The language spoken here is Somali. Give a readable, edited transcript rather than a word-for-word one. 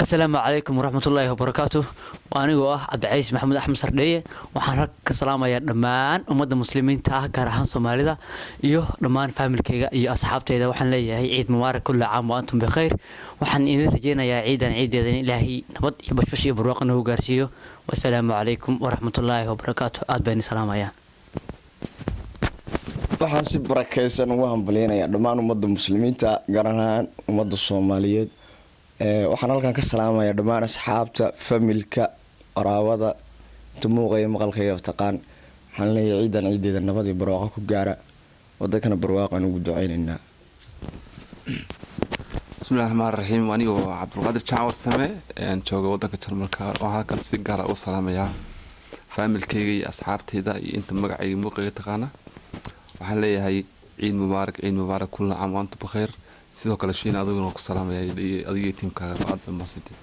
Asalaamu calaykum waraxmatullaahi wabarakaatu. Anigoo ah Cabdicays Maxamuud Axmed Sardheeye, waxaan rag ka salaamayaa dhammaan ummadda Muslimiinta ah, gaar ahaan Soomaalida, iyo dhammaan faamilkayga iyo asxaabtayda. Waxaan leeyahay ciid mubaarak, كل عام وأنتم بخير. Waxaan idin rajeynayaa ciidan ciideeda in Ilaahay nabad iyo bashbash iyo barwaaqo nagu gaarsiiyo. Wasalaamu calaykum waraxmatullaahi wabarakaatu. Aad baan idin salaamayaa. Waxaan si barakeysan ugu hambalyeynayaa dhammaan ummadda Muslimiinta, gaar ahaan ummadda Soomaaliyeed. Waxaan halkan ka salaamayaa dhammaan asxaabta, familka, qaraabada, inta muuqaya maqalkayga taqaan. Waxaan leeyahay ciidan ciideeda nabad iyo barwaaqo ku gaara, wadankana barwaaqaan ugu duceyneynaa. Bismillahi raxmaan raxiim. Anigoo Cabdulqaadir Jaamar Same, jooga wadanka Jarmalka, waxaan halkan si gaara u salaamayaa faamilkayga iyo asxaabtayda iyo inta magacayga muuqayga taqaana. Waxaan leeyahay ciid mubaarak, ciid mubaarak, كل عام وأنتم بخير. Sidoo kale Shiina, adiguna ku salaamaya, adiga iyo tiimkaaga. Aad bay mahadsantihiin.